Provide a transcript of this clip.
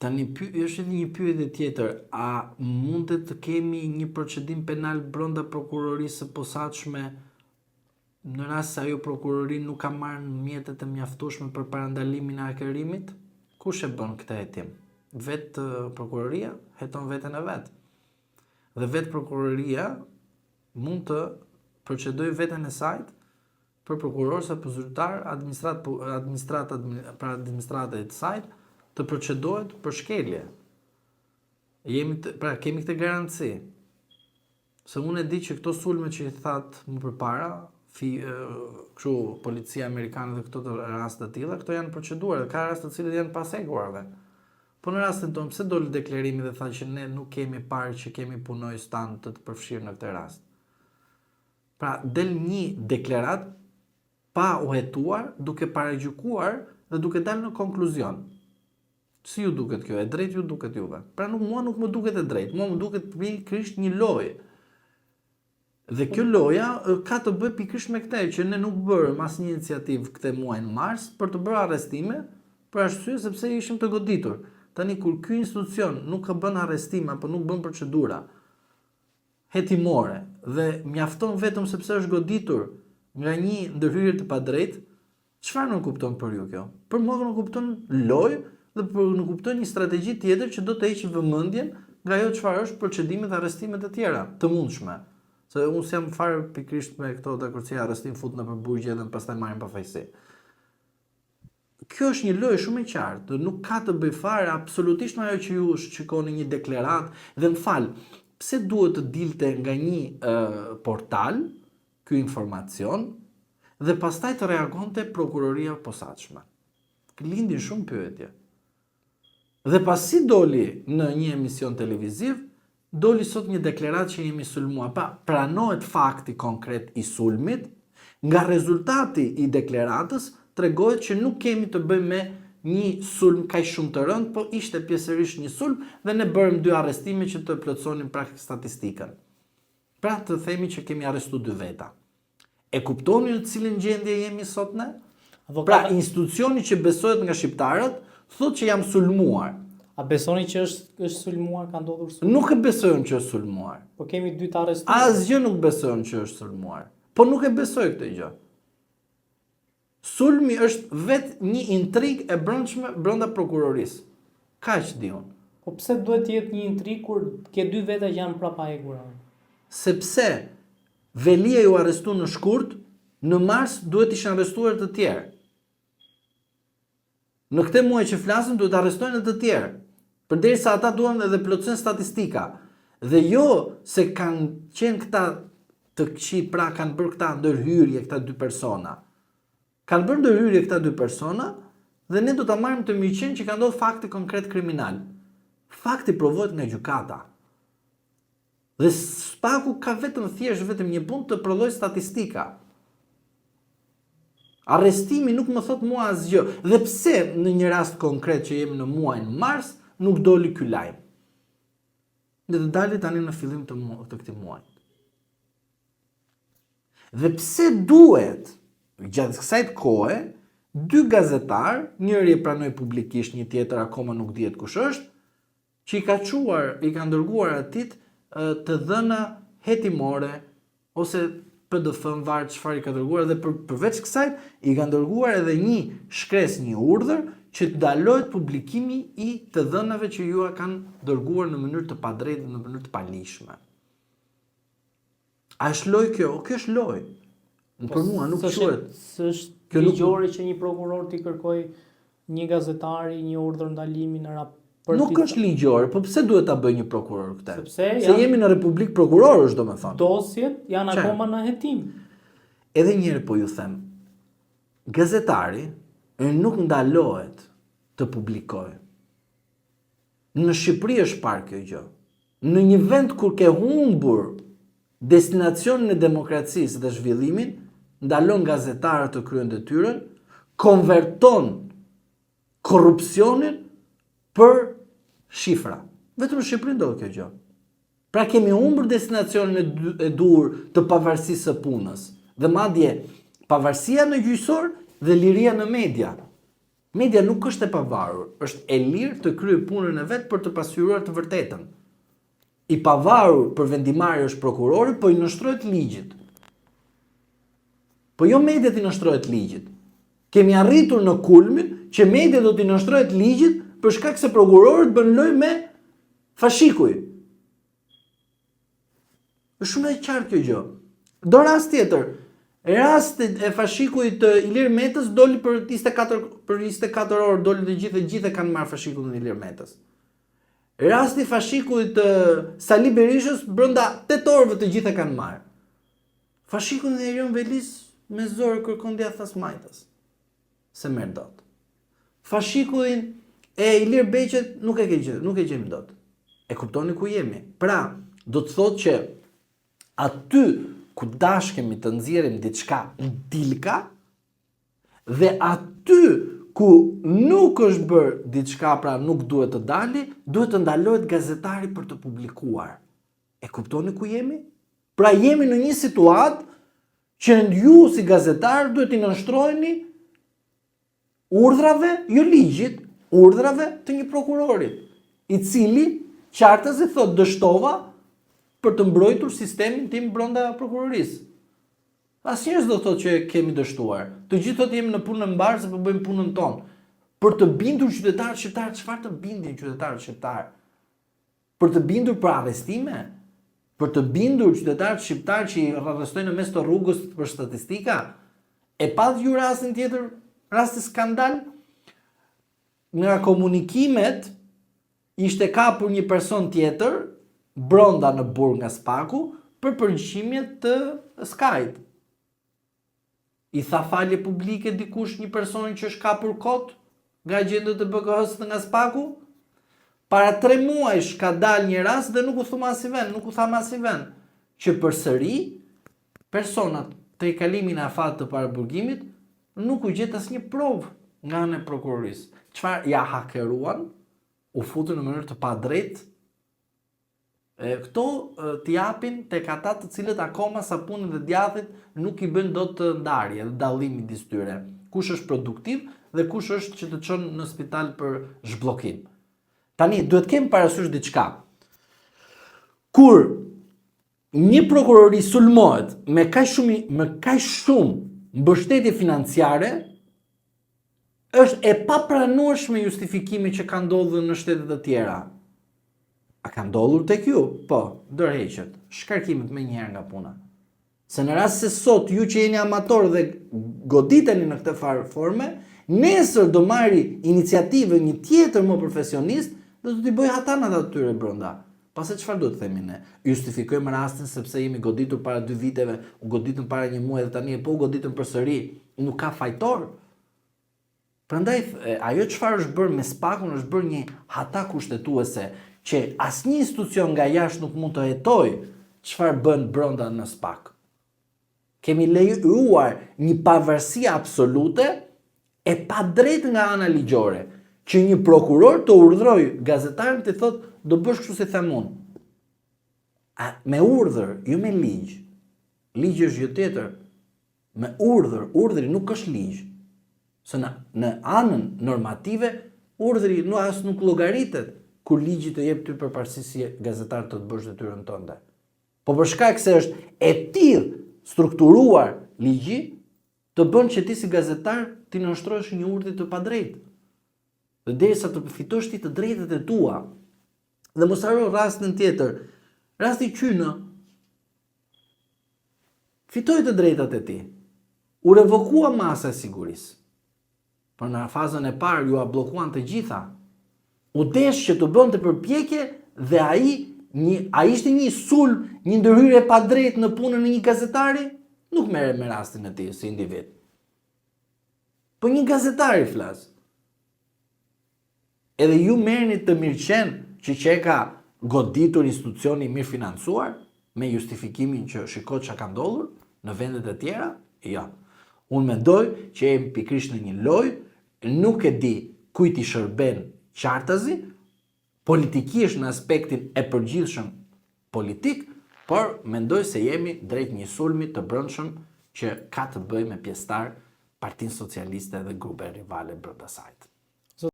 Tani py, është edhe një pyetje tjetër, a mundet të kemi një procedim penal brenda prokurorisë së posaçme në rast se ajo prokurori nuk ka marrë mjetet e mjaftueshme për parandalimin e hakerimit? Kush e bën këtë hetim? Vetë prokuroria heton veten e vet. Dhe vetë prokuroria mund të procedojë veten e saj për prokuror ose për zyrtar administrat administrat për administratë të saj të procedohet për shkelje. Jemi të, pra kemi këtë garanci. Se unë e di që këto sulme që i thatë më përpara, fi, kështu policia amerikane dhe këto të raste të tilla, këto janë proceduar dhe ka raste të cilët janë pas hekurave. Po në rastin tonë, pse doli deklarimi dhe tha që ne nuk kemi parë që kemi punonjës tanë të të përfshirë në këtë rast? Pra, del një deklaratë pa u hetuar, duke paragjykuar dhe duke dalë në konkluzion. Si ju duket kjo? E drejtë ju duket juve? Pra nuk mua nuk më duket e drejtë, mua më duket pikërisht një lojë. Dhe kjo loja ka të bëjë pikërisht me këtë, që ne nuk bërëm asnjë iniciativë këtë muajin mars për të bërë arrestime, për arsye sepse ishim të goditur. Tani kur ky institucion nuk bën arrestime apo nuk bën procedura, hetimore dhe mjafton vetëm sepse është goditur nga një ndërhyrje të padrejtë, çfarë nënkupton për ju kjo? Për mua nënkupton lojë dhe për nënkupton një strategji tjetër që do të heqë vëmendjen nga ajo çfarë është procedimi dhe arrestimet e tjera të mundshme. Se unë s'jam fare pikërisht me këto dakordësia arrestim fut nëpër burgje dhe pastaj marrin pafajësi. Kjo është një lojë shumë e qartë, nuk ka të bëjë fare absolutisht me ajo që ju shikoni një deklaratë dhe më fal, pse duhet të dilte nga një uh, portal ky informacion dhe pastaj të reagonte prokuroria e posaçme. Lindin shumë pyetje. Dhe pasi doli në një emision televiziv, doli sot një deklaratë që jemi sulmuar. Pa, pranohet fakti konkret i sulmit, nga rezultati i deklaratës tregohet që nuk kemi të bëjmë me një sulm kaq shumë të rëndë, po ishte pjesërisht një sulm dhe ne bërëm dy arrestime që të plotësonim pra statistikën. Pra të themi që kemi arrestu dy veta. E kuptoni në cilën gjendje jemi sot ne? Pra institucioni që besohet nga shqiptarët thotë që jam sulmuar. A besoni që është është sulmuar, ka ndodhur sulm? Nuk e besoj unë që është sulmuar. Po kemi dy të arrestuar. Asgjë nuk besoj unë që është sulmuar. Po nuk e besoj këtë gjë. Sulmi është vetë një intrigë e brendshme brenda prokurorisë. Kaq di unë. Po pse duhet të jetë një intrigë kur ke dy veta që janë prapa hekurave? Sepse Veliaj u arrestu në shkurt, në mars duhet të ishin arrestuar të tjerë. Në këtë muaj që flasim duhet të arrestojnë edhe të tjerë. Përderisa ata duan edhe plotësojnë statistika. Dhe jo se kanë qenë këta të këqij, pra kanë bërë këta ndërhyrje këta dy persona. Kanë bërë ndërhyrje këta dy persona dhe ne do ta marrim të mirëqenë që ka ndodhur fakti konkret kriminal. Fakti provohet nga gjykata. Dhe SPAK-u ka vetëm thjesht vetëm një punë të prodhojë statistika. Arrestimi nuk më thotë mua asgjë. Dhe pse në një rast konkret që jemi në muajin mars nuk doli ky lajm? Dhe të dali tani në fillim të, mu, të këtij muaji. Dhe pse duhet gjatë kësaj kohe dy gazetarë, njëri e pranoi publikisht, një tjetër akoma nuk dihet kush është, që i ka çuar, i kanë dërguar atij të dhëna hetimore ose PDF më varet çfarë i ka dërguar dhe për, përveç kësaj i kanë dërguar edhe një shkresë, një urdhër që të ndalohet publikimi i të dhënave që jua kanë dërguar në mënyrë të padrejtë dhe në mënyrë të paligjshme. A është lojë kjo? Kjo është lojë. Në po, për mua nuk quhet. S'është kjo ligjore që një prokuror t'i kërkojë një gazetari një urdhër ndalimi në rap për Nuk është ligjore, po pse duhet ta bëjë një prokuror këtë? Sepse Se jemi në Republikë prokurorësh, domethënë. Dosjet janë akoma në hetim. Edhe një herë po ju them, gazetari nuk ndalohet të publikojë. Në Shqipëri është parë kjo gjë. Në një vend kur ke humbur destinacionin e demokracisë dhe zhvillimin, ndalon gazetarët të kryejnë detyrën, konverton korrupsionin për shifra. Vetëm në Shqipëri ndodh kjo gjë. Pra kemi humbur destinacionin e duhur të pavarësisë së punës. Dhe madje pavarësia në gjyqësor dhe liria në media. Media nuk është e pavarur, është e lirë të kryejë punën e vet për të pasqyruar të vërtetën. I pavarur për vendimmarrje është prokurori, po i nënshtrohet ligjit. Po jo media t'i nënshtrohet ligjit. Kemi arritur në kulmin që media do t'i nënshtrohet ligjit për shkak se prokurorët bënë lojë me fashikuj. Është shumë e qartë kjo gjë. Do rast tjetër. Rasti e fashikujt të Ilir Metës doli për 24 për 24 orë doli të gjithë, të gjithë e kanë marrë fashikullin e Ilir Metës. Rasti i fashikujt të Sali Berishës brenda 8 orëve të gjithë e kanë marrë. Fashikullin e Erion Velisë me zor kërkon djathtas majtas. S'e merr dot. Fashikullin e Ilir Beqet nuk e ke gjë, nuk e gjejmë dot. E kuptoni ku jemi? Pra, do të thotë që aty ku dashkemi të nxjerrim diçka dilka dhe aty ku nuk është bërë diçka, pra nuk duhet të dali, duhet të ndalohet gazetari për të publikuar. E kuptoni ku jemi? Pra jemi në një situatë që ju si gazetar duhet t'i nënshtroheni urdhrave, jo ligjit, urdhrave të një prokurorit, i cili qartazi thotë dështova për të mbrojtur sistemin tim brenda prokurorisë. Asnjëherë s'do thotë që kemi dështuar. Të gjithë thotë jemi në punën e mbarë se po bëjmë punën tonë. Për të bindur qytetarët shqiptarë, çfarë të bindin qytetarët shqiptarë? Për të bindur për arrestime? Për të bindur qytetarët shqiptarë që i arrestojnë në mes të rrugës për statistika? E patë ju rastin tjetër, rasti skandal? Nga komunikimet ishte kapur një person tjetër brenda në burg nga Spaku për përgjime të Sky-t. I tha falje publike dikush një person që është kapur kot nga agjentët e BKH-së dhe nga Spaku? Para 3 muajsh ka dalë një rast dhe nuk u thu më asnjë vend, nuk u tha më asnjë vend, që përsëri personat tejkalimin e afatit të paraburgimit nuk u gjet asnjë provë nga ana e prokurorisë. Çfarë ja hakeruan? U futën në mënyrë të padrejtë E, këto të japin tek ata të cilët akoma sapunin dhe djathit nuk i bëjnë dot ndarje dhe dallim midis tyre. Kush është produktiv dhe kush është që të çon në spital për zhbllokim. Tani duhet kemi parasysh diçka. Kur një prokurori sulmohet me kaq shumë me kaq shumë mbështetje financiare, është e papranueshme justifikimi që ka ndodhur në shtete të tjera. A ka ndodhur tek ju? Po, dorëheqjet, shkarkimet menjëherë nga puna. Se në rast se sot ju që jeni amator dhe goditeni në këtë farë forme, nesër do marri iniciativë një tjetër më profesionist dhe do t'i bëjë hatanë ata të tyre brenda. Pastaj çfarë duhet të themi ne? Justifikojmë rastin sepse jemi goditur para dy viteve, u goditëm para një muaji dhe tani e po u goditëm përsëri, nuk ka fajtor. Prandaj ajo çfarë është bërë me SPAK-un është bërë një hata kushtetuese që asnjë institucion nga jashtë nuk mund të hetojë çfarë bën brenda në SPAK. Kemi lejuar një pavarësi absolute e padrejtë nga ana ligjore, që një prokuror të urdhërojë gazetarin t'i thotë do bësh kështu si them unë. A, me urdhër, jo me ligj. Ligji është gjë tjetër. Me urdhër, urdhri nuk është ligj. Se në, në anën normative, urdhri nuk as nuk llogaritet kur ligji të jep ty përparësi si gazetar të të bësh detyrën tënde. Po për shkak se është e tillë strukturuar ligji, të bën që ti si gazetar t'i nënshtrohesh një urdhri të padrejtë. Dhe derisa të fitosh ti të drejtat e tua. Dhe mos harro rastin tjetër. Rasti Qyno fitoi të drejtat e tij. U revokua masa e sigurisë. Por në fazën e parë jua bllokuan të gjitha. U desh që të bënte përpjekje dhe ai një a ishte një sulm, një ndërhyrje e padrejtë në punën e një gazetari? Nuk merrem me rastin e tij si individ. Po një gazetari flas. Edhe ju merrni të mirëqenë që qenka goditur institucioni i mirëfinancuar me justifikimin që shiko çka ka ndodhur në vendet e tjera? Jo. Unë mendoj që jemi pikërisht në një lojë, nuk e di kujt i shërben qartazi, politikisht në aspektin e përgjithshëm politik, por mendoj se jemi drejt një sulmi të brendshëm që ka të bëjë me pjesëtarë. Partinë Socialiste dhe grupe rivale brenda saj.